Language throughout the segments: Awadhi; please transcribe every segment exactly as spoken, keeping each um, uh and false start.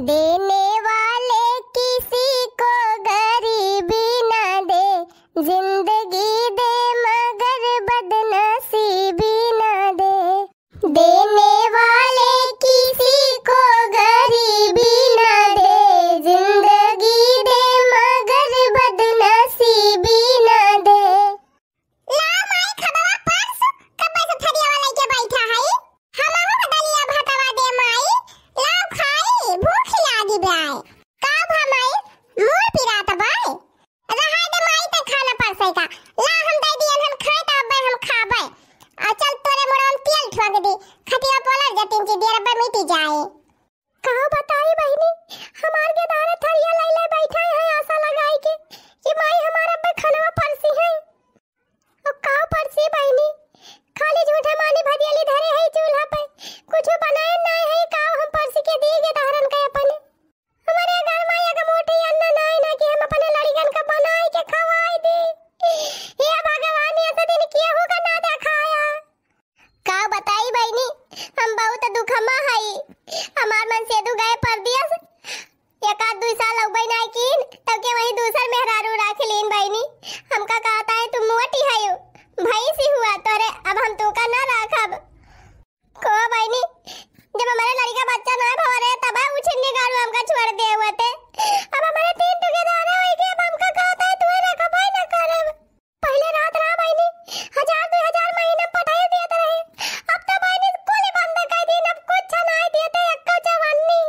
देने वाले किसी को गरीबी ना दे, जिंदगी दे मगर बदनसीबी ना दे। देने वाले किसी को गरीबी ना दे, जिंदगी दे मगर बदनसीबी ना दे। लाव माई खबवा परस, कब्बे से थरियावा लइके बैठा हई। हमहू के दलिया भतवा दे माई, लाव खाई, भूख लागी बाय। का भा माई, मुड़ पिरात बाय? रहाय दे माई, ते खाना परसै का। ला हम दे दियन, हम खाए त अब्बे हम खाबै। आ चल तोरे मुड़वा में तेल ठोक दी, खटिया पलट जतिन जी, दियर अब्बे मिटी जाए। का बताई बहिनी, हमार के दारे थरिया लइले बैठा है आशा लगाई के कि माई हमार अब्बे खानवा परसी है। अब का परसी बहिनी, खाली झूठा मानी भदियली धरे है चूल्हा पे, कुछ बनाए नाय है। का हम परसी के दी के दहरन के अपने? हमारे घर में एक मुट्ठी अन्न नाय ना कि हम अपने लड़िकन का बनाए के खवाई दी। हे भगवान, ऐसा दिन केहू का ना देखाया। का बताई बहिनी, हम बहुत दुख मा हई। हमार मनसेधू गए परदेस, एक आध दुई साल अउबे नाय कीन, तब के वहीं दूसर मेहरारू राख लीन बहिनी। हमका कहता है, "तू मोटी हयू, भैंसी हुआ तोरे, अब हम तू का ना राखब।" को बहिनी, जब हमारे लड़िका बच्चा नाय भवा रहे, तब उ छिन्नी गाड़ू हमका छोड़ दे हुआ थे। अब हमारे तीन टुके दाना होई के, अब हमका कहता है, "तू रखबे ना करब।" पहिले रहत रहा बहिनी, हजार दुई हजार महीना में पटाई देत रहे। अब तो बहिनी कुल बंद कर दीन, अब कुछ नाय देते, एक्को चवन्नी।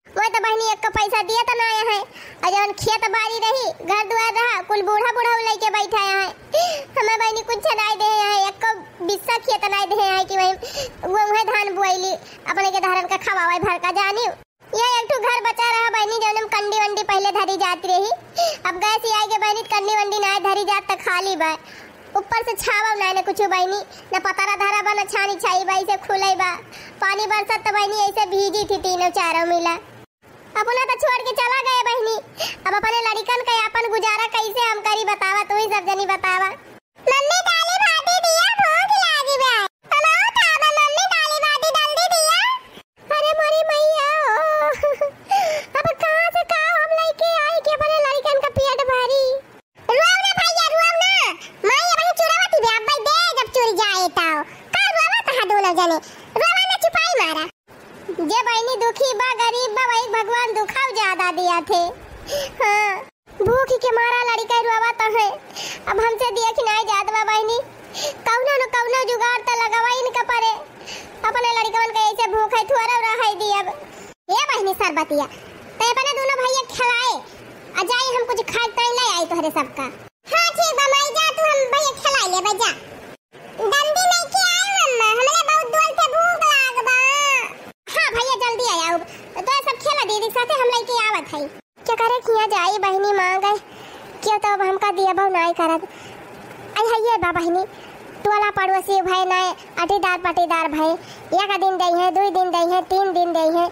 वो तो बहिनी एक्को पैसा दियत नाय है। और जवन खेत बाड़ी रही, घर दुआर रहा, कुल बूढ़ा बूढ़ा लइके बैठा है। हमें बहिनी कुछ नाय दे है, एक्को बिस्सा खेत नाय दे है कि वही वो वही धान बुआईली, अपने के धारन का खवावे भर का जानी। ये एक ठो घर बचा रहा बहिनी, जौन में कंडी वंडी पहिले धरी जात रही। अब गैस आए के बहिनी, कंडी वंडी नाय धरी जात, त खाली बा। ऊपर से छावा नाय न कुछ बहिनी, न पतरा धरा बा, न छानी छाई बा, ऐसे खुले बा। पानी बरसत त बहिनी ऐसे भीजी थी तीनों चारों मिला। अपना त छोड़ के चला गए बहिनी, अब अपने लड़िकन का आपन गुजारा कैसे हम करी बतावा, तू ही सब जनी बतावा। मम्मी दाली भाटी दिया, भूख लागी बा। हमहू खाबा मम्मी दाली भाटी, जल्दी दिया। अरे मोरी मैया ओ, अब कहाँ से का हम लइके आई कि अपने लड़िकन का पेट भरी? रोव ना भैया, रोव ना। माई अबही चुरावती बे, अब्बे दे जब चुर जाए तौ। का रोवत हा दोनों जने? रोवा ना, चुपाई मारा। जे बहिनी दुखी बा, गरीब बा, वही भगवान दुखाव ज्यादा दिया थे। हाँ। भूख के मारा लड़िका रोवत है। अब हमसे देख नाय जात बा बहिनी, कौनो न कौनो जुगाड़ त लगावा इनका परे। अपने लड़िकवन के ऐसे भूख है, थोड़ा रहाई दी अब। ए बहिनी सरबतिया, ते अपने दोनों भैया खिलाए, आ जाई हम कुछ खाए ताई ले आई तोहरे सबका। हाँ ठीक बा माई, जा तू हम भैया खिलाए लेबे, जा। जल्दी लेके आए मम्मा, हमरे बहुत जोर से भूख लाग बा। हाँ भैया जल्दी आ आओ, तो सब खेला दीदी साथे हम लेके आवत हई। केकरे किहाँ जाई बहिनी माँगे, केहू तो अब हमका दियबो नाय करत। आई हइये बा बहिनी, टोला पड़ोसी भए नाय, अटीदार पटीदार भए, एक दिन दइहें, दुई दिन दइहें, तीन दिन दइहें,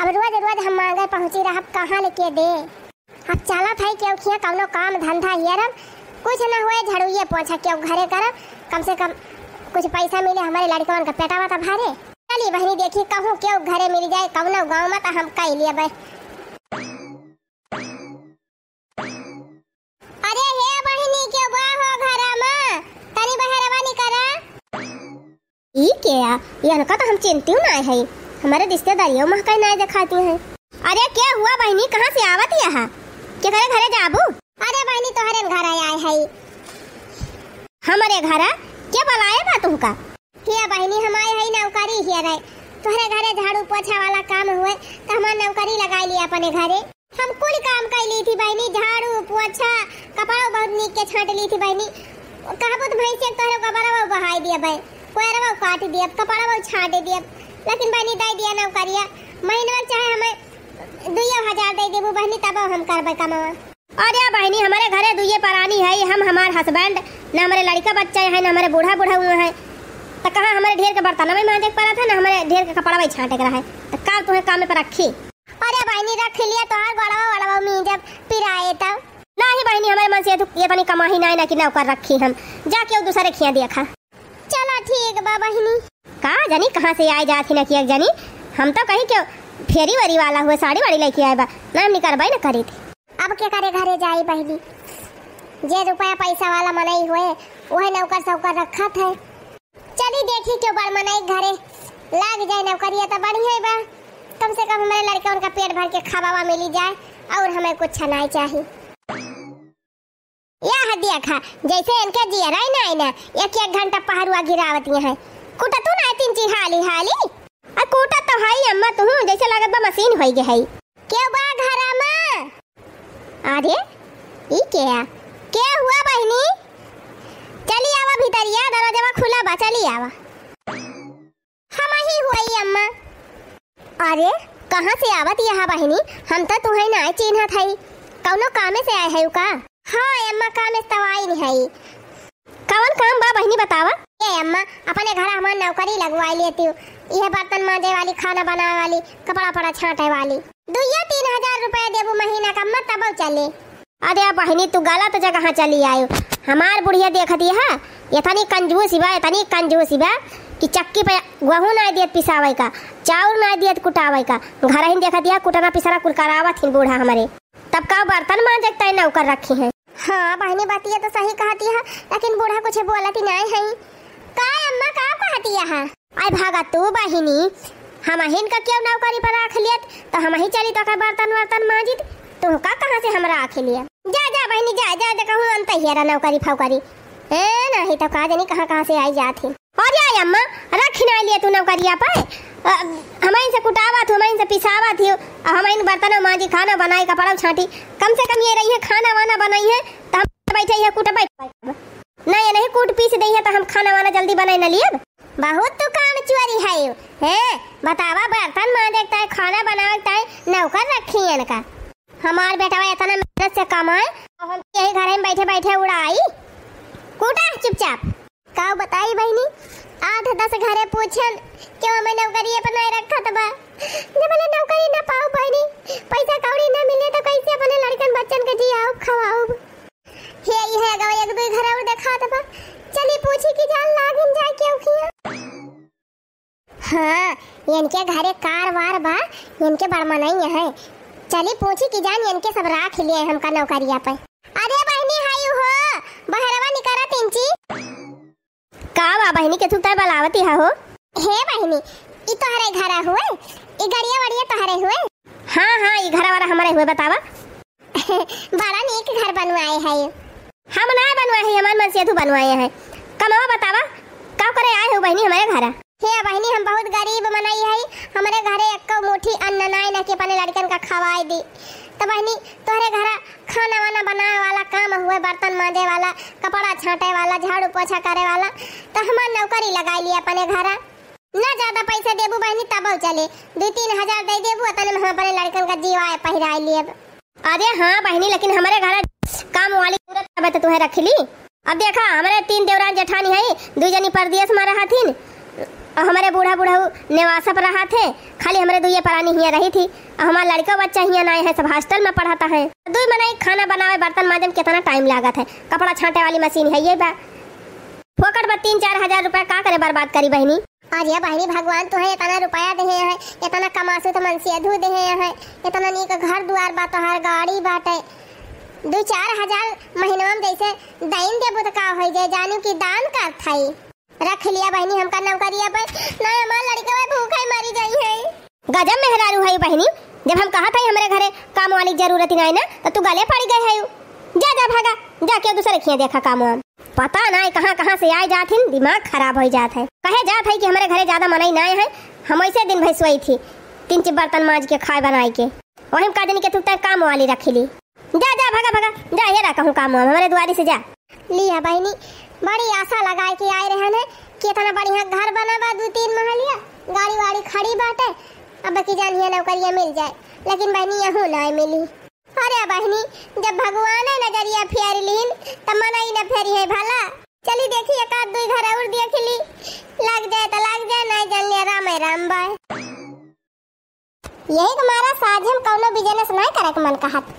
अब रोज रोज हम माँगे पहुँची रहब, कहाँ लेके दे? अब चलत हई केहू किहाँ कौनो काम धंधा हेरब, कुछ न होए झाड़ुए पोछा केहू घरे करब, कम से कम कुछ पैसा मिले हमरे लड़िकवन का पेटवा त भरे। चली बहिनी देखी कहूँ केहू घरे मिल जाए कौनो गाँव में त हम कई लेबे। अरे हे बहिनी, केहू बा हो घरा में? तनी बहरवा निकरा। ई के आ? इनका तो हम चिन्हतिउ नाय हई। हमरे रिश्तेदारियों में कहीं नाय देखाती हैं। अरे के हुआ बहिनी, कहाँ से आवत यहा? केकरे घरे जाबू? अरे बहिनी, तोहरे घर आए हई। हमरे घरा? के बुलाए बा तुमका? हे बहिनी, हम आए हई नौकरी हेरे। तोहरे घरे झाड़ू पोछा वाला काम हुए, तो हमार नौकरी लगाई लिया अपने घरे। हम कुल काम कइ ली थी बहिनी, झाड़ू, पोछा, कपड़ा बहुत नीक के छाँट ली थी बहिनी। कहबो तो भैंसिया के तोहरे गोबरवा बहाई दिया बे, कोयरवा काट दिया, कपड़वा छाँट दिया, लेकिन बहिनी दे दिया नौकरिया। महीनवा के चाहे हमें दुइयो हजार दे देबू बहिनी, तब हम करबे कमवा। अरे बहिनी, हमरे घरे दुइये परानी है, हम हमार husband, न हमरे लड़िका बच्चा है, न हमरे बूढ़ा बूढ़ा हुआ है, तो कहाँ हमरे ढेर के बर्तन में मांजे के पड़ा था, न हमरे ढेर के कपड़ा में छाँटे के रहे, तो काल तुम्हें काम पर रखी। अरे बहिनी, रख लिया, तोहार गोड़वा वोड़वा मीजब पिराए तब। नाही बहिनी, हमरे मन से तू ये तनी कमाही नाही ना कि नौकर रखी हम। जा केहू दूसरे खिया देखा। चला ठीक बा बहिनी। का जानी कहाँ से आए जात ही ना कि एक जानी। हम तो कही के फेरी वरी वाला हुए, साड़ी वाड़ी लइके आए बा, ना हमनी करबै ना करीत। अब के करे घरे जाई बहिनी, जे रुपया पैसा वाला मनई हुए, उहे नौकर सौकर रखत है। चली देखी क्यों बड़ मनई घरे लाग जाए नौकरिया त बढ़िया ही बा, कम से कम हमरे लड़कन का पेट भर के खावा मिली जाए और हमें कुछ नाई चाही। या हदिया खा, जैसे इनके जियरा ही नाई ना, एक एक घंटा पहरुआ गिरावत है। कुटतू ना तीन ची हाली हाली। आ कुटत तो हई अम्मा तुहू, जैसे लागत बा मशीन होई गे हई। के बा घरा मा? अरे, ई के आ? के हुआ बहिनी? चली आवा भीतरिया, दरवाजवा खुला बा, चली आवा। हम ही हुई अम्मा। अरे, कहाँ से आवत यहा बहिनी? हम तो तुहई ना चिन्हत हई। कौनो कामे से आए हई का? हाँ अम्मा, कामे से तो आई नहीं हई। कवन काम बा बहिनी बतावा? ए अम्मा, अपने घर हमार नौकरी लगवाई लेती हूँ। यह बर्तन मांजे वाली, खाना बनावे वाली, कपड़ा उपड़ा छांटे वाली। दुइयो तीन हजार रुपया देबू महीना का अम्मा, तबो चले। अरे बहिनी, तू गलत जगह चली आयो। हमार बुढ़िया देखत यह, इतनी कंजूस बा, इतनी कंजूस बा कि चक्की पे गेहूं ना दियत पिसावे का, चाउर ना दियत कुटावे का। घर ही देखत यह, कुटना पिसना कुल करावत हिन बूढ़ा हमरे। तब का बर्तन मांजे के तय नौकर रखी हैं? हाँ बहिनी, बतिया तो सही कहती है, लेकिन बूढ़ा कुछ बोलत ही नहीं है। का अम्मा, का कहती है? आई भागा तू बहिनी, हमहिन का क्यों नौकरी पर रख लियत, तो हमही चली तो का बर्तन वर्तन मांजित, तू का कहाँ से हमरा रख लिया? जा, जा बहिनी, जा, जा, जा, कहूँ अंत ही है नौकरी फौकरी। ए, नहीं तो का जानी कहाँ, कहाँ से आई जात ही। अरे आई अम्मा, रख ना लिए तू नौकरिया पे। अ, हमइन से कुटावत हो, हमइन से पिसावत हो, अ, हमइन बर्तन मांजी, खाना बनाई, कपड़ा छांटी। कम से कम ये रही है खाना वाना बनाई है, तो हम बैठे ही है कूट बैठ। नहीं, ये नहीं कूट पीस दई है, तो हम खाना वाना जल्दी बनाई न लियब। बहुत तू काम चोरी है, हैं? बतावा, बर्तन मांजे के ताई, खाना बनावे के ताई, नौकर रखी है इनका। हमार बेटवा इतना मेहनत से कमाए, और हम यही घर में बैठे बैठे उड़ाई। कूटा चुपचाप। का बताई बहिनी, आठ दस घरे पूछन, क्यों हमें नौकरी पर नहीं रखत बा। जब ले नौकरी ना पाऊ बहिनी, पैसा कौड़ी ना मिले तो कैसे अपने लड़कन बच्चन के जियाऊ खवाऊ? हे, ये है गवा एक दो घर और दिखात बा। चली पूछी कि जान लागिन जाए क्यों किया। हाँ, इनके घरे कार वार बा, इनके बड़ मनई है। चली पूछी कि जान इनके सब राख लिए हमका नौकरिया पे। अरे बहिनी, हाय हो, बहरवा निकरा तिनची। का बा बहिनी, के तू तय बलावती है हो? हे बहिनी, ई तोहरे घर हुए? ई गड़िया वड़िया तोहरे हुए? हाँ, हाँ, ई घर वाला हमारे हुए, बतावा। बड़ा नीक घर बनवाए है। हम ना बनवाए है, हमार मन से तू बनवाए है। कमावा बतावा, का करे आए हो बहिनी हमारे घर? हे बहिनी, हम बहुत गरीब मनई हई, हमरे घरे एक्को मुट्ठी अन्न नाय न कि अपने लड़कन का खवाए दी। तो बहिनी, तोहरे घरा खाना वाना बनावे वाला काम हुए, बर्तन मांजे वाला, कपड़ा छांटे वाला, झाड़ू पोछा करे वाला, तो हमार नौकरी लगाई लिए अपने घरा। ना ज्यादा पैसा देबू बहिनी, तबो चले, दो तीन हजार दे देबू, तने में हम अपने लड़कन का जीवाए पहिराए लिए। अरे हाँ बहिनी, लेकिन हमरे घर काम वाली जरूरत हवे तो तुहे रख ली। अब देखा, हमरे तीन देवरान जेठानी है, दुई जनी परदेस में रहत हिन, और हमरे बूढ़ा बूढ़ऊ नेवासा पर रहत है, खाली हमरे दुइये परानी हियाँ रही थी, और हमार लड़का बच्चा हियाँ नाय है, सब हॉस्टल में पढ़ता है। दुई मनई खाना बनावे, बर्तन मांजे में कितना टाइम लागत है, कपड़ा छांटे वाली मशीन है ये बा। फोकट में तीन चार हजार रुपया का करे बर्बाद करी बहिनी? अरे बहिनी, भगवान तुहे इतना रुपया देहे है, इतना कमासु तो मनसेधु देहे है, इतना नीक घर दुआर बा, तोहार गाड़ी बाटे, दो चार हजार महीनवा में जैसे दाइन देबू तो का होई जाए, जानू कि दान करत हई। रख लिया बहिनी हमका नौकरिया पे, ना हमार लड़कवा भूखे मरी जाई है। गजब मेहरारू है बहिनी, जब हम कहत हई हमरे घरे काम वाली जरूरत ही नहीं ना, तो तू गले पड़ गए है। जा, जा, भागा, जा, क्यों दूसरे खिया देखा काम वाम। पता नहीं कहाँ, कहाँ से आए जात हिन, दिमाग खराब हो जात है। कहे जात है कि हमरे घरे ज्यादा मनई ना आए है, हम ऐसे दिन भर सोई थी, तीन ची बर्तन मांज के खाए बनाए के, वही में का दिन के तू तय काम वाली रखी ली। जा, जा, भागा, भागा, जा, ये रहा कहूँ काम वाम, हमरे दुआरी से जा। लिया बहिनी, बड़ी आशा लगाए के आए रहन है कि इतना बढ़िया घर बना बा, दो तीन महलिया, गाड़ी वाड़ी खड़ी बाटे, अब की जान हिया नौकरिया मिल जाए, लेकिन बहिनी यहू ना मिली। अरे बहिनी, जब भगवान नजरिया फेर लीन, त मनई न फेरी है भला। चली देखी, एक आध दुई घर और देख ली, लग जाए त लग जाए, नहीं जान लिया राम है राम बाय। यही के मारा साझे में कौनो बिजनेस नहीं करे के मन कहत।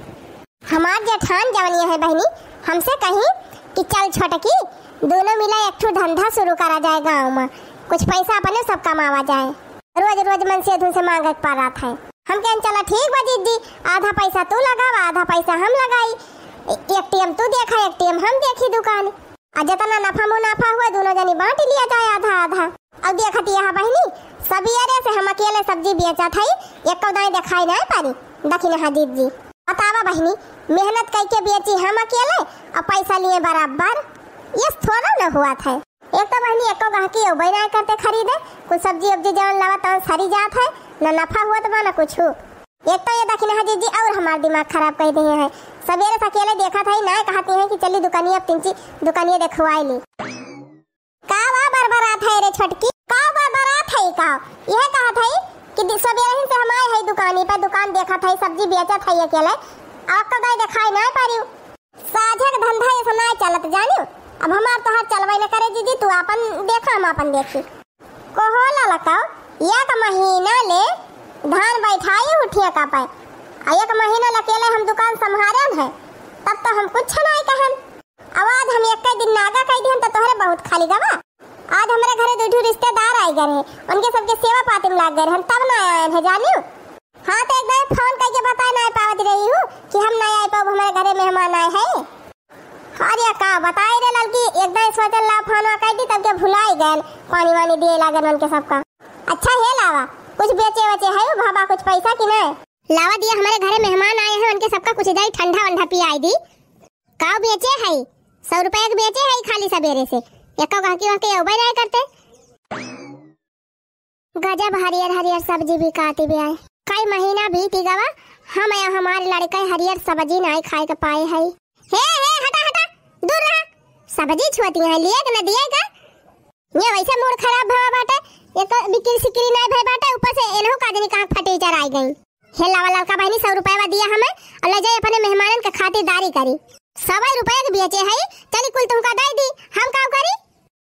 हमार जेठान जवन ये है बहिनी, हमसे कही कि चल छोटकी, दोनों मिला एक ठो धंधा शुरू करा जाए गाँव में, कुछ पैसा अपने सब कमावा जाए। रोज रोज मनसेधू से माँगे के परत है। हम कहेन, "चला ठीक बा जिज्जी, आधा पैसा तू लगावा, आधा पैसा हम लगाई, ए-, एक टेम तू देखा, एक टेम हम देखी दुकान।" आ जेतना नफा मुनाफा हुए, दुनो जनी बाँटि लिया जाए आधा आधा। अब देखत यह बहिनी, सबेरे से हम अकेले सब्जी बेचत हई, एको दाईं देखाई नाहीं पारी दखिनहा जिज्जी। बतावा बहिनी, मेहनत कइके बेची हम अकेले अउर पैसा लिए बराबर, ये थोड़ा न हुआ था। एक तो बहिनी एको गहकी अउबे नाहीं करते खरीदे, कुल सब्जी उब्जी जवन लावा तवन सरी जात है, न नफा हुआ त बा न कुछ। एक तो ये दखिनहा जिज्जी अउर हमार दिमाग खराब कइ दिहे हैं। सबेरे से अकेले देखत हई, नाहीं कहती हैं कि चली दुकानिया, अब तिनची दुकानिया देखवाई ली। का बा बरबरात है रे छोटकी? का बरबरात है का? यह कहत है कि दि-, सबेरे ही से हम आए हैं दुकानी पे, दुकान देखत है, सब्जी बेचत है अकेले, आपका दाईं देखाई नाहीं पारिउ। साझा के धंधा ये सब नाहीं चलत जानिउ। अब हमार तोहार चलबे न करे जिज्जी, तू आपन देखा, हम आपन देखी। कहो ललका, एक महीना ले धान बैठाई हूँ ठेका पे, आ एक महीना ले अकेले हम दुकान संभारेन है, तब तो हम कुछ नाहीं कहेन। अब आज हम एक्के दिन नागा कइ दिहन त तोहरे बहुत खाली गवा। आज हमरे घरे दुइ ठो रिश्तेदार आइ गए रहे, उनके सबके सेवा पाती में लाग गए रहे, हम तब ना आएन है जानिउ। हाँ, तो एक बार फोन कइके बताए नाहीं पावत रही हूँ कि हम नाहीं आइ पाउब, हमरे घरे मेहमान आए हैं। अरे का बताई रे ललकी, एक दाईं सोचेन ला फोन कइ दी, तब के भुलाइ गएन, पानी वानी दिए लागेन उनके सबका। अच्छा हे लावा, कुछ बेचे वेचे है भावा, कुछ पैसा कि नाहीं? लावा दिया, हमरे घरे मेहमान आए हैं, उनके सबका कुछ दाईं ठंडा वंडा पियाई दी। काव बेचे है? सौ रुपया के बेचे है खाली सबेरे से, एको गहकी वहकी अउबे नाहीं करते। गजब हरियर हरियर सब्जी बिकाती बे आए। कई महीना बीती गवा, हम या हमार लड़का हरियर सब्जी नाहीं खाए के पाए है। हे, हे, हटा, हटा, दूर रहा। सब्जी छुअती हैं, लिए के न दिए का? ये वैसे मूड खराब भवा बाटे, ये तो बिक्री सिक्री नाहीं भई बाटे, ऊपर से एनहू का जनी कहाँ फटीचर आइ गई। हे लावा ललका बहिनी, सौ रुपया दिया हमें अउर ले जाई अपने मेहमानन के खातिरदारी करी। सौ रुपया के बेचे है, चली कुल तुमका दइ दी, हम काव करी?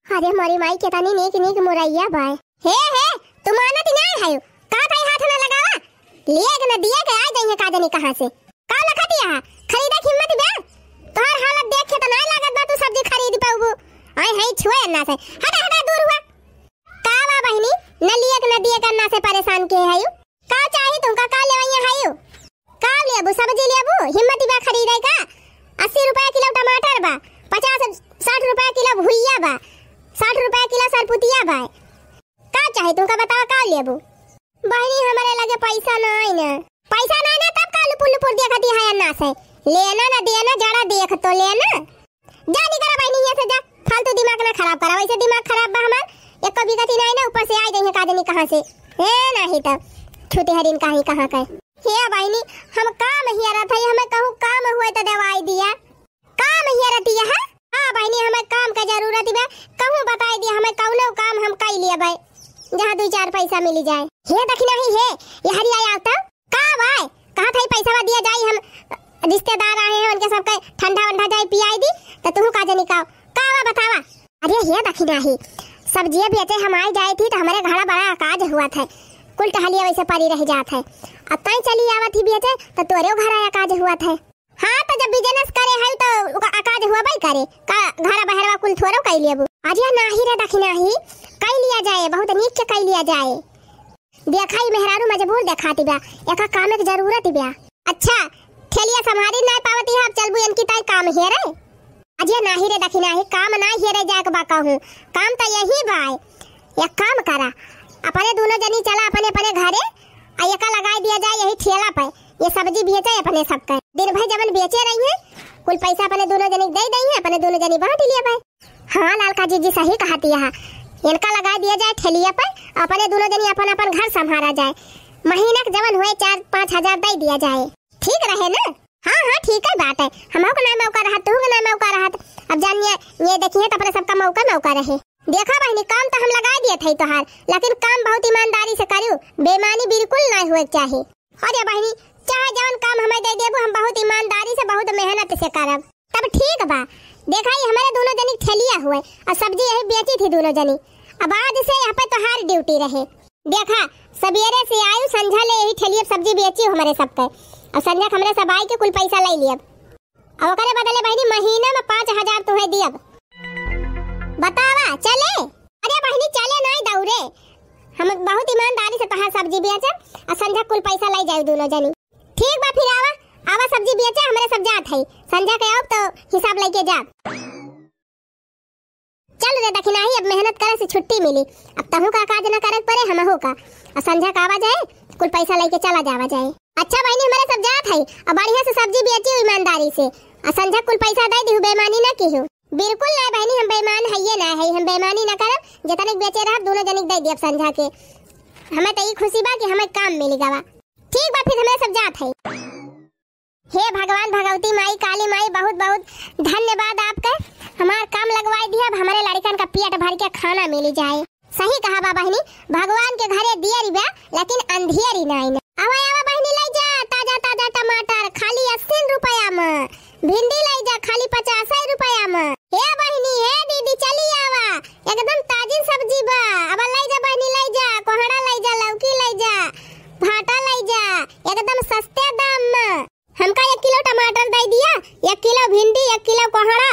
अरे मोरी माई, केतनी नीक नीक मुरैया बाय। हे, हे, तू मानत ही नाहीं है, का थाई हाथ न लगावा, लिए के न दिए के आइ जइहे का जनी कहाँ से। का लखतिया है, खरीदे के हिम्मत बा? तोहार हालत देख के त नाहीं लागत बा तू सब्जी खरीद पउबू। आए है छुए अन्ना से, हटा, हटा, दूर हुआ। का बा बहिनी, न लिए के न दिए के अन्ना से परेशान के है? का चाही तुमका, का लेवइया हयू? का लेबू, सब्जी लेबू? हिम्मत बा खरीदे का? अस्सी रुपया किलो टमाटर बा, पचास साठ रुपया किलो भुइया बा, साठ रुपया किलो सरपुतिया बा। का चाही तुमका, बतावा का लेबू? बहिनी, हमरे लगे पैसा नाहीं न। पैसा नाहीं न, तब का लुपुर लुपुर देखती है अन्ना से? लेना न देना, जरा देख तो लेना। जा निकरा बहिनी हियाँ से जा, फालतू दिमाग ना खराब करा, वैसे दिमाग खराब बा हमार। एको बिगती नाहीं ना, ऊपर से आइ जइहे का जनी कहाँ से। हे नाहीं त छुतिहरिन कहीं कहाँ के। हे बहिनी, हम काम हेरत हई, हमें कहूँ काम हुए त देवाई दिया। काम हेरतिया है? हाँ बहिनी, हमें काम के जरूरत बा, कहूँ बताई दिया, हमें कउनो काम हम कइ लेबे, जहाँ दुइ चार पैसा मिली जाए। हे दखिनही हे, यहरी आया तो का बाय? कहत हई पैसवा दिया जाई, हम रिश्तेदार आए हैं, उनके सबके ठंडा वंडा जाई पियाई दी, त तुहू का जनी काव, का बा बतावा? अरे हे दखिनही, सब्जिया बेचे हम आइ जाइत ही त हमरे घरा बड़ा अकाज हुआ था, कुल टहलिया वैसे परी रह जात है। अब तई चली आवत ही बेचे त तोरेउ घरा अकाज हुआ था। हाँ, त जब business करे है त ओका अकाज हुआ बाई करे का, घरा बहरवा कुल थोरो कइ लेबू। अरे नाहीं रे दखिनही, कइ लिया जाए, बहुत नीक के कइ लिया जाए। देखा, ई मेहरारू मजबूर देखाती बा, एका काम के जरूरत बा। अच्छा, ठेलिया संभारी नाहीं पावती है, अब चलबू इनकी ताई काम हेरे? अरे नाहीं रे दखिनही, काम नाहीं हेरे जाए के बा कहूँ, काम त यही बा। एक काम करा, अपने दुनो जनी चला अपने अपने घरे, आ एका लगाई दिया जाए यही ठेला पे, ये सब्जी बेचे अपने सबके। दिन भर जवन बेचे रही है, कुल पैसा अपने दुनो जनी के दइ दइहे, अपने दुनो जनी बाँट लिया भाई। हाँ, ललका जिज्जी सही कहती है, इनका लगा दिया जाए ठेलिया पर, अपने दुनो जनी अपन अपन घर संभारा जाए, महीना के जवन हुए चार पाँच हजार दइ दिया जाए, ठीक रहे ना? हाँ, हाँ, ठीक है बात है, हमहू के नाहीं मौका रहत, तुहू के नाहीं मौका रहत। अब जानिए, ये देखिए त अपने सबका मौका मौका रहे। देखा बहिनी, काम त हम लगाइ दिए थे तोहार, लेकिन काम बहुत ईमानदारी से करियो, बेईमानी बिल्कुल नाहीं हुए के चाही। अरे बहिनी, चाहे जवन काम हमें दइ देबू, हम बहुत ईमानदारी से, बहुत मेहनत से करब। तब ठीक बा। देखा, ई हमरे दुनो जनी के ठेलिया हुए, अउर सब्जी यही बेची थी दुनो जनी। अब आज से यहाँ पे तोहार duty रहे। देखा, सबेरे से आयु, संझा ले यही ठेलिया पे सब्जी बेची हमरे सबके, अउर संझा के हमरे सब आई के कुल पैसा लइ लियब। अब ओकरे बदले बहिनी महीना में पाँच हजार तुहे दियब। बतावा, चले? अरे बहिनी, चले नाहीं दौरे। हम बहुत ईमानदारी से तोहार सब्जी बेचब, अउर संझा कुल पैसा लइ जाई दुनो जनी। ठीक बा, फिर आवा, आवा सब्जी बेचे, हमरे सब जात हई, संझा के आउब तो हिसाब लइके जाब। चल रे दखिनाही, अब मेहनत करे से छुट्टी मिली, अब तहू का काज न करे के परे, हमहू का। अउर संझा का आवा जाए, कुल पैसा लइके चला जावा जाए। अच्छा बहिनी, हमरे सब जात हई, अउर बढ़िया से सब्जी बेची ईमानदारी से, अउर संझा कुल पैसा दइ दिहू, बेईमानी न किहू। बिल्कुल ना बहिनी, हम बेईमान हइये ना हई, हम बेईमानी ना करब। जेतने के बेचे रहब, दुनो जनी के दइ दियब संझा के। हमें त ई खुशी बा कि हमें काम मिलि गवा। ठीक बा, फिर हमरे सब जात हई। हे भगवान, भगवती माई, काली माई, बहुत बहुत धन्यवाद आपके। हमार काम लगवाइ दिया, अब हमरे लड़िकन का पेट भरि के खाना मिलि जाए। सही कहा बा बहिनी, भगवान के घरे दियरी बा, लेकिन अंधियरी नाई ना। आवा, आवा बहिनी, लइ जा ताजा ताजा टमाटर, खाली अस्सी रुपया में। भिंडी लइ जा, खाली पचास रुपया में। हे बहिनी, हे दीदी, चली आवा, एकदम ताजिन सब्जी बा। अब लइ जा बहिनी, लइ जा, कोहड़ा लइ जा, लौकी लइ जा, भाटा लइ जा, एकदम सस्ते दाम में। हमका एक किलो टमाटर दइ दिया, एक किलो भिंडी, एक किलो कोहड़ा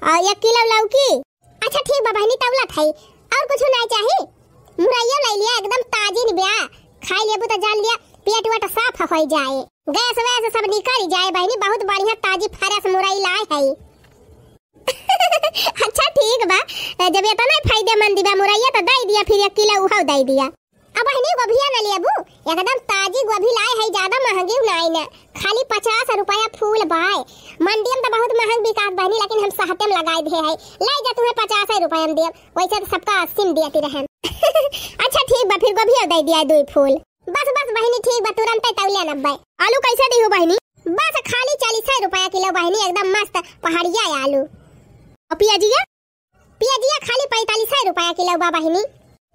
अउर एक किलो लौकी। अच्छा ठीक बा बहिनी, तौलत हई, अउर कुछ नाई चाही? मुरैया लइ लिया, एकदम ताजिन बा, खाइ लेबू त जान लिया पेट वेट साफ होइ जाए, गैस वैस सब निकरि जाए बहिनी। बहुत बढ़िया ताजी fresh मुरई लाए हई। अच्छा ठीक बा, जब एतना फायदेमंद बा मुरैया त दइ दिया, फिर एक किलो उहउ दइ दिया। अब बहिनी गोभिया न लेबू, एकदम ताजी गोभी लाए हई, ज्यादा महंगी नाई न, खाली पचास रुपया फूल बाय। मंडिया में त बहुत महंग बिकात बहिनी, लेकिन हम सहते में लगाइ दे हई, लइ जा, तुहें पचास रुपया में देब, वैसे त सबका अस्सी में देती रहन। अच्छा ठीक बा, फिर गोभिया दइ दिया दुइ फूल। बस बस बहिनी ठीक बा, तुरंते तौले नब्बे। आलू कैसे दिहू बहिनी? बस खाली चालीस रुपया किलो बहिनी, एकदम मस्त पहाड़िया आलू। अउर पियाजिया? पियाजिया खाली पैंतालीस रुपया किलो बा बहिनी।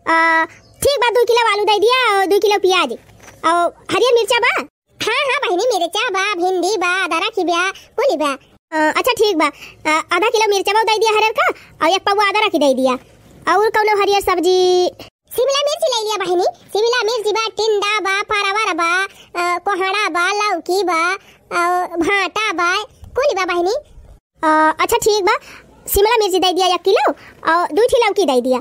आ, ठीक बा, दुइ किलो आलू दइ दिया अउर दुइ किलो पियाज। अउर हरियर मिर्चा बा? हाँ, हाँ बहिनी, मिर्चा बा, भिंडी बा, अदरक बा, कुली बा। आ, अच्छा ठीक बा। आ, आधा किलो मिर्चा बा दइ दिया हरियर का, अउर एक पौवा अदरक दइ दिया। अउर कौनो हरियर सब्जी? शिमला मिर्च लइ लिया बहिनी, शिमला मिर्च बा, टिंडा बा, परवर बा, आ, कोहड़ा बा, लौकी बा, अउर भाटा बा, कुली बा बहिनी। अ, अच्छा ठीक बा, शिमला मिर्च दइ दिया एक किलो अउर दुइ ठी लौकी दइ दिया।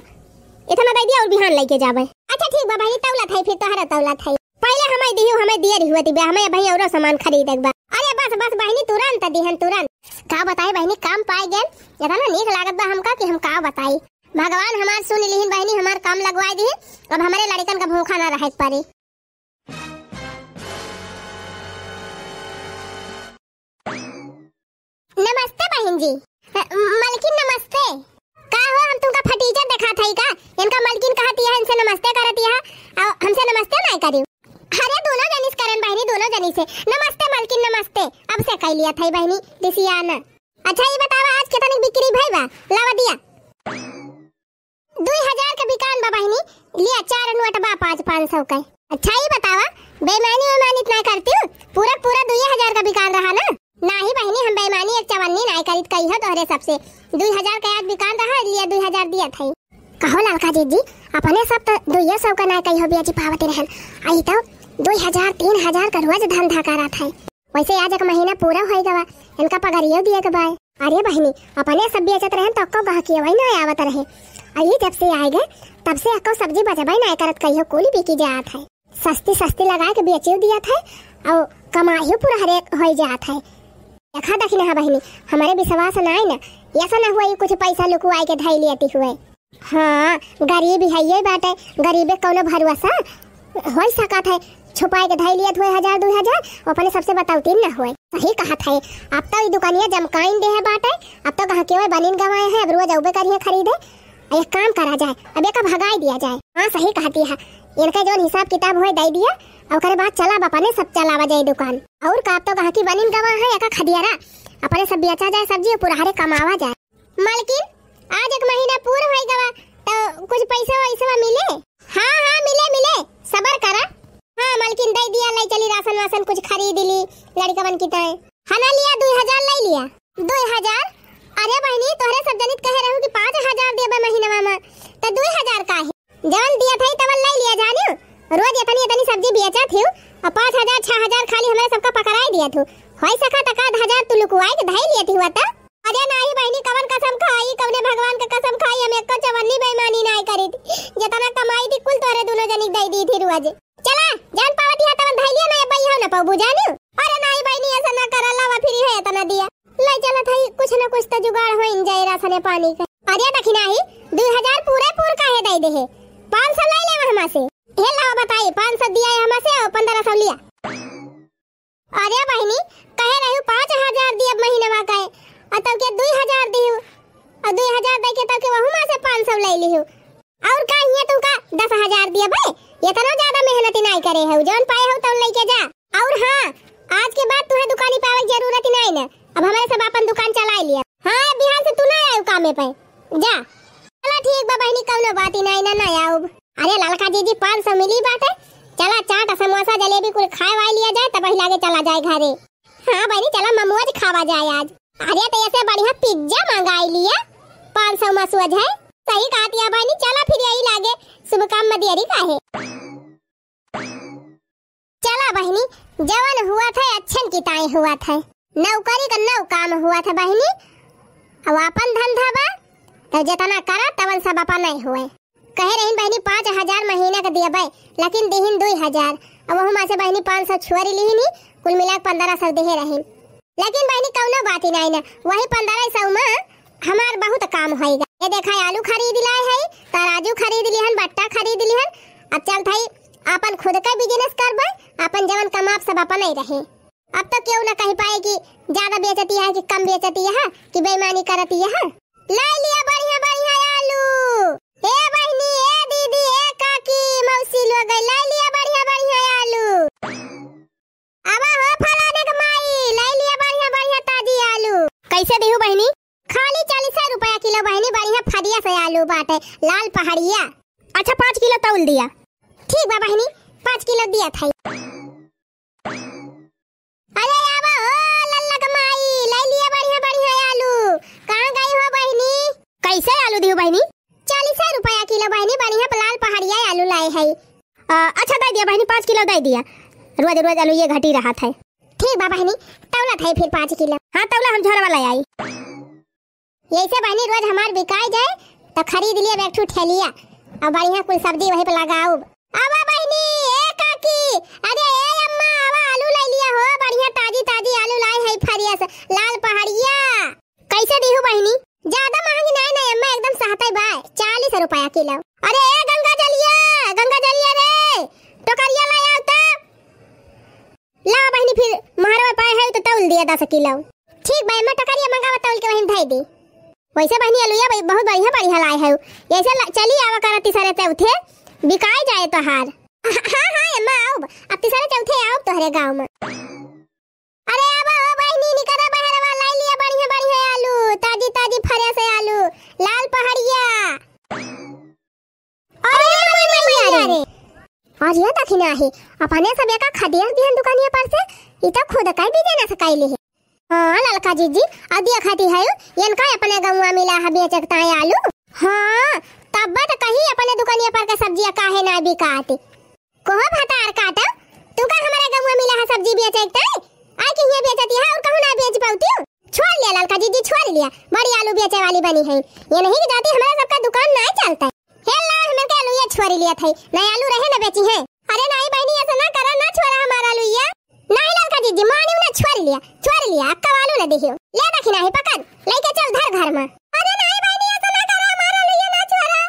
एतना दइ दिया अउर बिहान लइके जाबे। अच्छा ठीक बा बहिनी, तौलत हई, फिर तोहरा तौलत हई। पहिले हमें दिहू, हमें दियरी हुवत बा, हमें अबहीं अउरो सामान खरीदे के बा। अरे बस बस बहिनी, तुरंत दिहन, तुरंत। का बताई बहिनी, काम पाइ गएन, एतना नीक लागत बा हमका कि हम का बताई। भगवान हमार सुनि लिहिन बहिनी, हमार काम लगवाइ दिहिन, अब हमरे लड़िकन का भूखा ना रहे के परी। नमस्ते बहिन जी। अ, मलकिन नमस्ते। का हो, हम तुमका फटीचर देखात हई का? इनका मलकिन कहत हई, इनसे नमस्ते करत हई, अउर हमसे नमस्ते नाई करिउ। अरे दुनो जनी से करेन बहिनी, दुनो जनी से। नमस्ते मलकिन, नमस्ते। अब से कइ लिया थई बहिनी, दिसिया ना। अच्छा ई बतावा, आज केतने बिक्री भई बा? लावा दिया। दुइ हजार के बिकान बा बहिनी, लिया चार नोट बा पाँच, पाँच सौ के। अच्छा ई बतावा, बेईमानी वेमानी त नाई करतिउ? पूरा पूरा दुइये हजार का बिकान रहा ना? नाहीं बहिनी, हम बेईमानी एक चवन्नी नाई करित कहियो तोहरे सबसे। दुइ हजार का आज बिकान रहा, लिया दुइ हजार दिया थई। कहो ललका जीजी, अपने सब त दुइये सौ का नाई कहियो बेची पावत रहन, आई तो दुइ हजार तीन हजार का रोज धंधा करत है। वैसे आज एक महीना पूरा होइ गवा, इनका पगरियो दिए के बाय। अरे बहिनी, अपने सब बेचत रहन तो अक्को गहकियवै ना आवत रहे। आ ई जब से आए गए, तब से अक्को सब्जी बचबै ना करत, कहियो कुल बिकी जात है। सस्ती सस्ती लगाए के बेचियो दियत है, अउर कमाइयो पूरा हरे होइ जात है। देखा देखी ना बहिनी, हमरे विश्वास ना है ना, ऐसा ना हुआ ये कुछ पैसा लुकुआए के धई लेती हुए। हाँ, गरीब हइये बाटे, गरीबे कौनो भरोसा होइ सकत है, छुपाए के धई लियत हुए हजार दुइ हजार, अपने सबसे बतौतीन न हुए। सही कहत है, अब तो ई दुकानिया जमकाइन देहे बाटे, अब तो गहकियो बनिन गवाए है, अब रोज अउबे करिहे खरीदे। एक काम करा जाए, अब एका भगाई दिया जाए। हाँ, सही कहती है, इनका जौन हिसाब किताब होए दे दिया, अउर ओकरे बाद चला अपने सब चलावा जाए दुकान। अउर का, अब तो गहकी बनिन गवा है, एका खदियारा, अपने सब बेचा जाए सब्जी, पूरा हरे कमावा जाए। मलकिन, आज एक महीना पूर होइ गवा, त कुछ पैसा वैसा मिले? हाँ, हाँ, मिले, मिले, सबर करा। हाँ, मलकिन, दे दिया, ले चली राशन वासन कुछ खरीद ली, लड़िकवन की तय। हना लिया, दुइ हजार ले लिया। दुइ हजार? अरे बहिनी, तोहरे सब जनित कहे रहू कि पाँच हजार देबे महीनवा में, त दुइ हजार काहे? जवन दिया थई तवन ले लिया जानियो, रोज इतनी इतनी सब्जी बेचा थी, अउर पाँच हजार, छह हजार खाली हमरे सबका पकड़ाई दिया थू। होइ सका त आध हजार तू लुकुआई के धई लिया थी हुआ त। अरे नाही बहिनी, कवन कसम खाई, कवने भगवान क कसम खाई, हम एक्को चवन्नी बेईमानी नाही करी थी। जेतना कमाई थी, कुल तोहरे दुनो जनी क दइ दी थी रोज। चला, जवन पावत हिया तवन धइ लिया, ना अब्बा इहाँ ना पउबू जानू। अरे नाही बहिनी, अइसा ना करा, लावा फिर है एतना दिया। ले चलत हई, कुछ न कुछ त जुगाड़ होइन जाए रासने पानी क। अरे दखिनाही, दुइ हजार पूरे पूर काहे दइ देहे? पाँच सौ लइ लेवा हमा से। हे लावा बताई, पाँच सौ दिया है हमा से, अउ पन्द्रह सौ लिया। अरे बहिनी, कहे रहिउ पाँच हजार दियब महीनवा क, अउ तब के दुइ हजार दिहु, अउ दुइ हजार दइ के तब के वहू मा से पाँच सौ लइ लिहु। अउर का हियाँ तू का दस हजार दियब है? एतना ज्यादा मेहनत नाई करे हउ, जउन पाए हउ तउन लइके जा। अउर हाँ, आज के बाद तुहे दुकानी पे आवे के जरूरत ही नाई न, अब हमरे सब आपन दुकान चलाइ लिया। हाँ, बिहान से तू ना आयु कामे पे, जा। चला ठीक बा बहिनी, कउनो बात ही नाई न, ना आउब। अरे ललका जीजी, पाँच सौ मिली बाटे, चला चाट समोसा जलेबी कुल खाए वाए लिया जाए, तब ही लागे चला जाए घरे। हाँ बहिनी, चला ममोज खावा जाए आज। अरे त अइसे बढ़िया पिज्जा मंगाइ लिया, पाँच सौ मा सोझ है। सही कहत हिया बहिनी, चला फिर यही लागे शुभ काम मा देरी काहे। चला बहिनी, जवन हुआ था अच्छन की ताई हुआ था, नौकरी क नौ काम हुआ था बहिनी। अब आपन धंधा बा, त जेतना करा तवन सब अपनइ हुए। कहे रहिन बहिनी पाँच हजार महीना क दियबइ, लेकिन दिहिन दुइ हजार। अब वहू मा से बहिनी पाँच सौ छोरि लिहिन ही, कुल मिला के पन्द्रह सौ देहे रहिन। लेकिन बहिनी कउनो बात ही नाई न, वही पन्द्रह सौ मा हमार बहुत काम होइगा। ये देखा, आलू खरीद लाए है, तराजू खरीद लिहन, बट्टा खरीद लिहन। अब चलत हई आपन खुद क business करबइ, आपन जवन कमाब सब अपनइ रहे। अब त केहू न कहि पाए कि ज्यादा बेचती है कि कम बेचती है कि बेईमानी करती है। लइ लिया बढ़िया बढ़िया आलू। ए बहिनी, ए दीदी, ए काकी, मौसी लोग, लइ लिया बढ़िया बढ़िया आलू। आवा हो फलाने क माई, लइ लिया बढ़िया बढ़िया ताजी आलू। कइसे दिहु बहिनी? खाली चालीस रुपया किलो बहिनी, बढ़िया फरिया से आलू बाटे, लाल पहाड़िया। अच्छा, पाँच किलो तौल दिया। ठीक बा बहिनी, पाँच किलो दिया थाई। अरे आवा हो लल्ला क माई, लइ लिया बढ़िया बढ़िया आलू। कहाँ गई हो बहिनी? कइसे आलू दिहु बहिनी? चालीस रुपया किलो बहिनी, बढ़िया लाल पहाड़िया आलू लाए है। अ, अच्छा, दइ दिया बहिनी, पाँच किलो दइ दिया। रोज रोज आलू ये घटी रहत है। ठीक बा बहिनी, तौलत है फिर पाँच किलो। हाँ, तौला, हम झोरवा लइ आई। यइसे बहिनी रोज हमार बिकाइ जाए, त खरीद लिया एक ठू ठेलिया, अउ बढ़िया कुल सब्जी वही पे लगाउब। आवा बहिनी, ए काकी, अरे ए अम्मा, आवा आलू लइ लिया हो, बढ़िया ताजी ताजी आलू लाए है फरिया से, लाल पहाड़िया। कइसे दिहु बहिनी? ज्यादा महँगी नाई, नाई अम्मा, एकदम सहतइ बा, चालीस रुपया किलो। अरे ए गंगा जलिया, गंगा जलिया रे, टोकरिया लइ आउ त। ला बहिनी, फिर महरवा पाए है त तौल दिया दस किलो। ठीक बा अम्मा, टोकरिया मंगावा, तौल के वहीं धइ दी। वइसे बहिनी अलुइया बहुत बढ़िया बढ़िया लाए है, यइसे चली आवा करा तीसरे चौथे, बिकाइ जाए तोहार। हाँ हाँ अम्मा, आउब, अब तीसरे चौथे आउब तोहरे गाँव मा। अरे आवा हो बहिनी, निकरा बहरवा, लइ लिया बढ़िया बढ़िया आलू, ताजी ताजी फरे से आलू, लाल पहाड़िया। अरे मोर मइया रे। अरे दखिनाही, अपने सब एका खदेड़ दिहन दुकानिया पर से, ई त खुद कई business कइली है। हाँ ललका जीजी, अउ देखती है, इनका अपने गउँवा मिला है बेचे के ताई आलू। हाँ, तब त कही अपने दुकानिया पर के सब्जिया काहे ना बिकाती। कहो भतार काटो, तू का हमरे गउँवा मिला है सब्जी बेचे के ताई? आइ के हियाँ बेचती है अउर कहूँ ना बेच पाउती हो। छोड़ लिया ललका जीजी, छोड़ लिया, बड़ी आलू बेचे वाली बनी है। ये नहीं कि जाती हमारा सबका दुकान ना चलता है। हे लाल, हमरे के आलू ये छोड़ लिया था, ना आलू रहे ना बेची है। अरे नाहीं बहिनी, अइसे ना करा, ना छोड़ा हमारा आलू ये। नाहीं ललका जीजी, मानिउ ना, छोड़ लिया, छोड़ लिया, अक्का आलू ना दिहियो। ले दखिनाही पकड़, लइके चल धर घर मा। अरे नाहीं बहिनी, अइसे ना करा, हमारा आलू ये ना छोड़ा।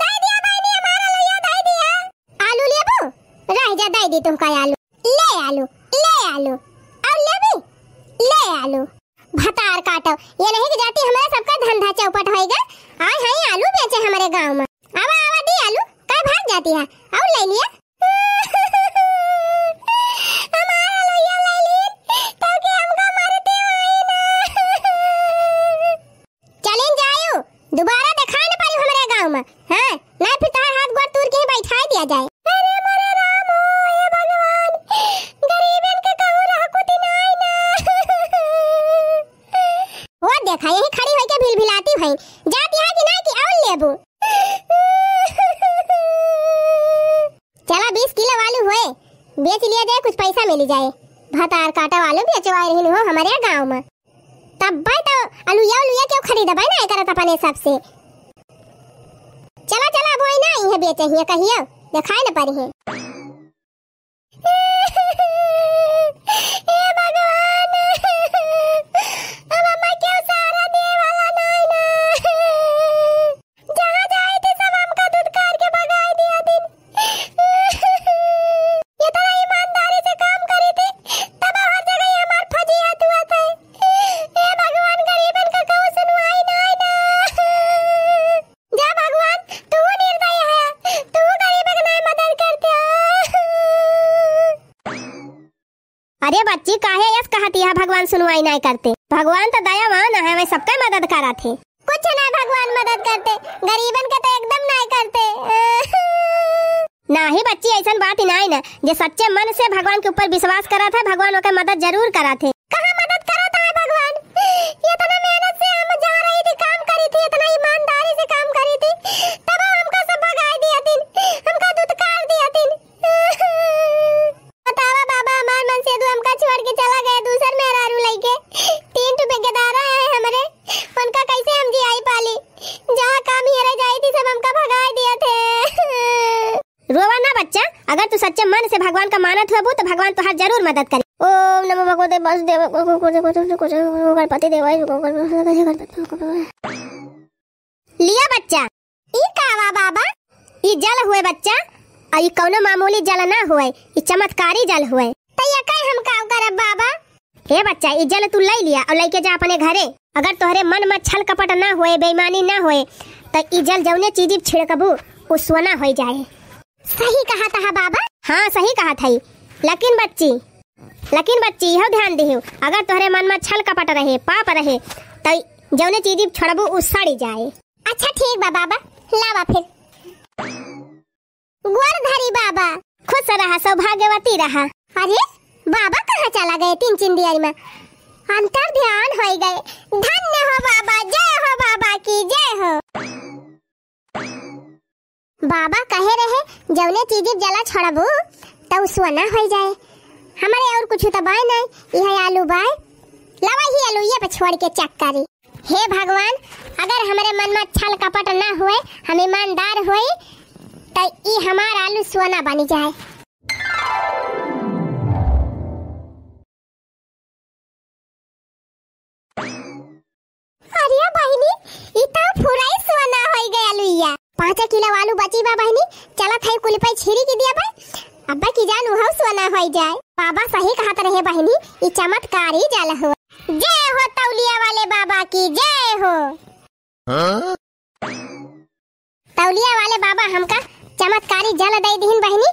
दइ दिया बहिनी, हमारा आलू ये दइ दिया। आलू लेबू? रह जा, दइ दी तुमका आलू। ले आलू, ले आलू। अउर लेबी? ले आलू। भतार काटो, ये नहीं कि जाती हमारा सबका धंधा चौपट होइगा। आए हैं आलू बेचे हमारे गाँव मा। आवा, आवा, दी आलू, काहे भाग जाती है? अउर ले लिया। हमारा आलू ये ले ली, तो कि हमका मरते होई ना। चलिन जायु, दुबारा देखाई न पायु हमरे गाँव मा। हाँ, नाहीं फिर तोहार हाथ गोड़ तूर के ही बैठाई दिया जाए। अरे मोरे राम हो, हे भगवान, गरीबन के कहूँ रहकुती नाहीं ना। वो देखा, यही खड़ी होइके भिलभिलाती भई, जाती है कि नाहीं कि अउर लेबू? चला, बीस किलो आलू होए, बेच लिया जाए, कुछ पैसा मिली जाए। भतार काटा आलू बेचवाए रहिन हो हमरे गाँव मा। अब्बे तो अलुइया उलुइया केहू खरीदबे नाहीं करत अपने सबसे। चला, चला, अब वही ना आई है बेचे हिया कहियो, देखाए न पड़ी है। हे भगवान, अब हमें केहू सहारा दिए वाला नाहीं ना। जहाँ जाई थी सब हमका धुतकार के भगाई दिया दिन। इतना ईमानदारी से काम करी थी, तब हर जगह ही हमार फजीहत हुआ था। हे भगवान, गरीबन का कहूँ सुनवाई ना आई ना। जा भगवान, तू निर्दय है, तू गरीब के नाई मदद करते हो। अरे बच्ची, काहे यस कहत यह भगवान सुनवाई नाई करते? भगवान तो दयावान है, वह सबका मदद करत है। कुछ ना भगवान मदद करते, गरीबन के तो एकदम नाई करते। नाही बच्ची, ऐसन बात ही नाई ना। जे सच्चे मन से भगवान के ऊपर विश्वास करत है, भगवान ओकर मदद जरूर करत है। कहाँ मदद करत है भगवान? इतना मेहनत से हम जा रही थी, काम करी थी, इतना ईमानदारी से काम करी थी, तब हमका सब भगाई दिया दिन, हमका दुत्कार दिया दिन। बतावा बाबा, हमार मनसेधु हमका छोड़ के चला गया दूसर मेहरारू लइके। तीन ठो बेगदारा है हमरे, उनका कैसे हम जियाई पाली? जहाँ काम हेरे जाई थी, सब हमका भगाई दिया थे। रोवा ना बच्चा, अगर तू सच्चे मन से भगवान का मानत होबू तो भगवान तोहार जरूर मदद करी। ओम नमो भगवते वासुदेव गणपति देवाय। लिया बच्चा। ई का बा बाबा? ई जल हुए बच्चा, आ ई कौनो मामूली जल ना हुए, ई चमत्कारी जल हुए। तो ये कई हम का करब बाबा? हे बच्चा, ई जल तू ले लिया और लेके जा अपने घरे। अगर तोहरे मन में छल कपट ना होए, बेईमानी ना होए, तो ई जल जौने चीज छिड़कबू, उ सोना होई जाए। सही कहत हा बाबा। हाँ, सही कहत हई। लेकिन बच्ची, लेकिन बच्ची, इहो ध्यान दिहियो, अगर तोहरे मन में छल कपट रहे, पाप रहे, तो जौने चीज छोड़बू, उ सड़ी जाए। अच्छा ठीक बा बाबा, लावा फिर। गोर धरी बाबा। खुश रहा, सौभाग्यवती रहा। अरे, बाबा कहाँ चला गए तीन चिंदियर में? अंतर ध्यान होई गए। धन्य हो बाबा, जय हो बाबा की, जय हो। बाबा कहे रहे, जौने चीज जला छोड़बू, तौ सोना होई जाए। हमरे और कुछ तो बाय नहीं, यह आलू बाय। लावा ही आलूये पे छोड़ के चेक करी। हे भगवान, अगर हमरे मन में छल कपट ना होए, हम ईमानदार होई, त ई हमार आलू सोना बन जाए। अरे बहिनी, ई त फुराई सोना होई गया लुइया। पाँच किलो आलू बची बा बहिनी, चला थाई कुल पे छिरी की दिया बा। अब्बा की जान उहौ सोना होई जाए। बाबा सही कहत रहे बहिनी, ई चमत्कारी जल हो। जय हो तौलिया वाले बाबा की, जय हो। हाँ? तौलिया वाले बाबा हमका चमत्कारी जल दे दिहिन बहिनी,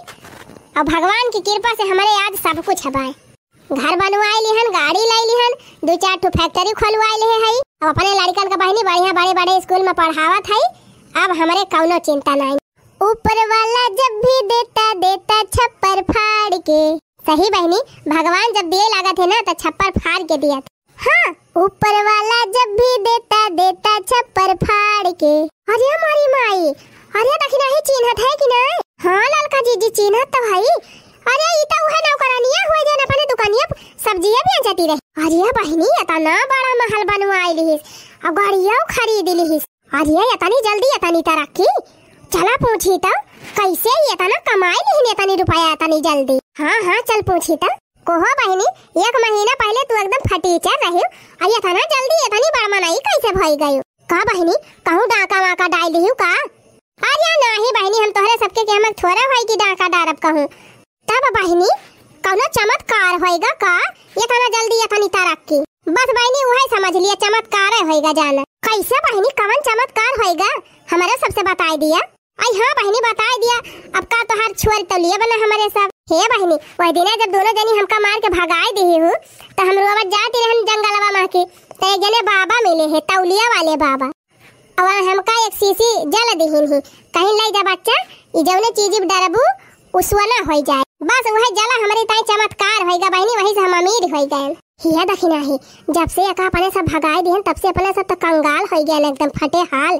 और भगवान की कृपा से हमरे आज सब कुछ हबाए। घर बनवाए लिहन, गाड़ी लाई लिहन, दो चार ठो फैक्ट्री खोलवाए लिहे हई, अब अपने लड़कन का बहिनी बढ़िया बड़े बड़े स्कूल में पढ़ावत हई। अब हमरे कौनो चिंता नहीं। ऊपर वाला जब भी देता, देता छप्पर फाड़ के। सही बहिनी, भगवान जब दिए लागत है ना, तो छप्पर फाड़ के दिया। हाँ, ऊपर वाला जब भी देता, देता छप्पर फाड़ के। अरे हमारी माई, अरे दखिना ही चिन्हत है कि नहीं? हाँ ललका जीजी, चिन्हत तो भाई। अरे ई तो उहे नौकरानिया हुए जौन अपने दुकानिया प सब्जिया बेचती रही। अरे बहिनी, इतना बड़ा महल बनवाई लिहिस, अब गाड़िया खरीद लिहिस। अरे इतनी जल्दी इतनी तरक्की, चला पूछी तो कैसे ही इतना कमाई लिहिन इतनी रुपया इतनी जल्दी। हाँ हाँ चल पूछी तो। कोहो बहिनी, एक महीना पहले तू एकदम फटीचर रही, और इतना जल्दी इतनी बड़ मनई कैसे भई गई? का बहिनी, कहूँ डाका वाका डाल दिहू का? अरे नाही बहिनी, हम तोहरे सबके के हमक थोड़ा भाई की डाका डारब कहूँ। तब बहिनी, कौनो चमत्कार होएगा का? इतना जल्दी इतनी तरक्की। बस बहिनी, उहे समझ लिया, चमत्कार होएगा जाना। कैसे बहिनी, कवन चमत्कार होएगा? हमारे सबसे बताई दिया। आई हाँ बहिनी, बताई दिया। अब का तोहार छोर तौलिया बना हमारे सब। हे बहिनी, वह दिना जब दोनों जनी हमका मार के भगाई दिही हूँ, तो हम रोवत जाती रहन जंगलवा में की, तो एक जने बाबा मिले हैं, तौलिया वाले बाबा। और हमका एक शीशी जल दिहिन ही, कहीं ले जा बच्चा, ई जौने चीज डरबू, उ सोना होई जाए। बस वह जला हमरे ताई चमत्कार होई गा बहिनी, वही से हम अमीर होई गए। हिया दखिना ही, जब से एका अपने सब भगाई दिहन, तब से अपने सब तो कंगाल होई गए, एकदम फटे हाल,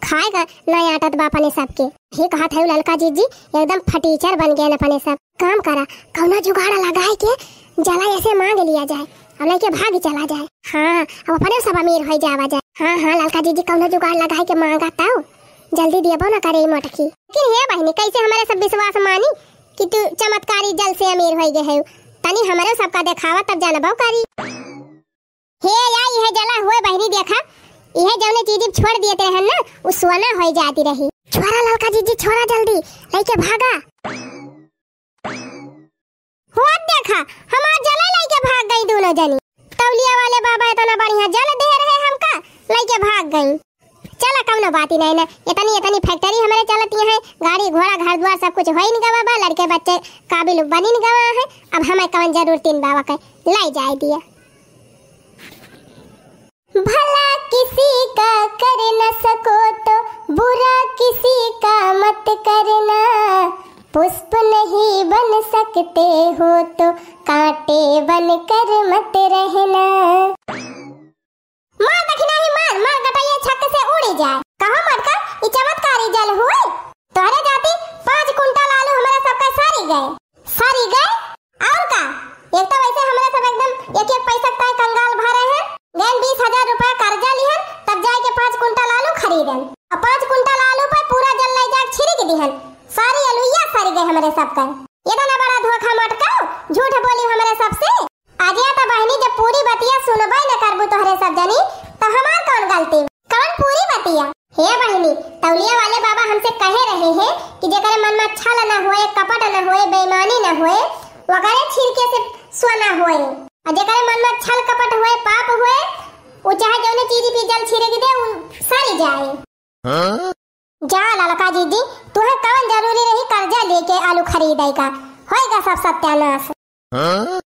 खाए का नहीं आटत बा अपने सबके। ही कहत है ललका जीजी, एकदम फटीचर बन गए अपने सब। काम करा, कौनो जुगाड़ लगाए के जला ऐसे मांग लिया जाए। अब लइके भाग चला जाए। हाँ, अब अपने सब अमीर होइ जावा जाए। हाँ, हाँ, ललका जीजी कौनो जुगाड़ लगाए के मांगा तउ जल्दी दियबो न करे ई मोटकी। लेकिन हे बहिनी, कैसे हमरे सब विश्वास मानी कि तू चमत्कारी जल से अमीर होइ गए है? तनी हमरे सबका देखावा तब जानबो करी। हे या, इहे जला हुए बहिनी देखा, इहे जौने चीज छोड़ दिए रहन ना, उ सोना होइ जाती रही। छोरा ललका जीजी, छोरा जल्दी, लइके भागा। हुआ देखा, हमार जला लइके भाग गई दोनों जनी। तौलिया वाले बाबा इतना बढ़िया जल दे रहे हमका, लइके भाग गई। चला, कौनो बात ही नहीं ना, इतनी, इतनी factory हमरे चलती है, गाड़ी घोड़ा घर द्वार सब कुछ होइन गवा बा, लड़के बच्चे काबिल बनिन गवा है, अब हमें कौन जरूरत इन बाबा के, लाई जाए दिया। भला किसी का कर न सको तो बुरा किसी का मत करना, पुष्प नहीं बन सकते हो तो कांटे बनकर मत रहना। मार दखिनाही मार, मार गटैया छक्क से उड़ी जाए। कहो मटका, ई चमत्कारी जल हुए? तोहरे जाती पाँच कुंटल आलू हमरा सबका सरी गए। सरी गए? और का? एक तो वैसे हमरा सब एकदम एक एक पैसा ताई कंगाल भरे हैं। गैन बीस हजार रुपया कर्जा लिहन, तब जाए के पाँच कुंटल आलू खरीदन। और पाँच कुंटल आलू पर पूरा जल ले जाके छिड़क दिहन। सारी अलुइया सरी गए हमरे सबका। इतना बड़ा धोखा मटकाओ, झूठ बोली हमरे सबसे। अजय तो बहिनी, जब पूरी बतिया सुनबे न करबू तोहरे सब जनी, तो हमार कौन गलती? कौन पूरी बतिया? हे बहिनी, तौलिया वाले बाबा हमसे कहे रहे हैं कि जेकरे मन में छल न होए, कपट न होए, बेईमानी न होए, वकरे छिड़के से सोना होए। और जेकरे मन में छल कपट होए, पाप होए, उ चाहे जौने चीज पे जल छिड़क दे, उ सरी जाए। हाँ? जा ललका जीजी, तुहे कौन जरूरी रही कर्जा लेके आलू खरीदे का? होएगा सब सत्यानाश। हाँ?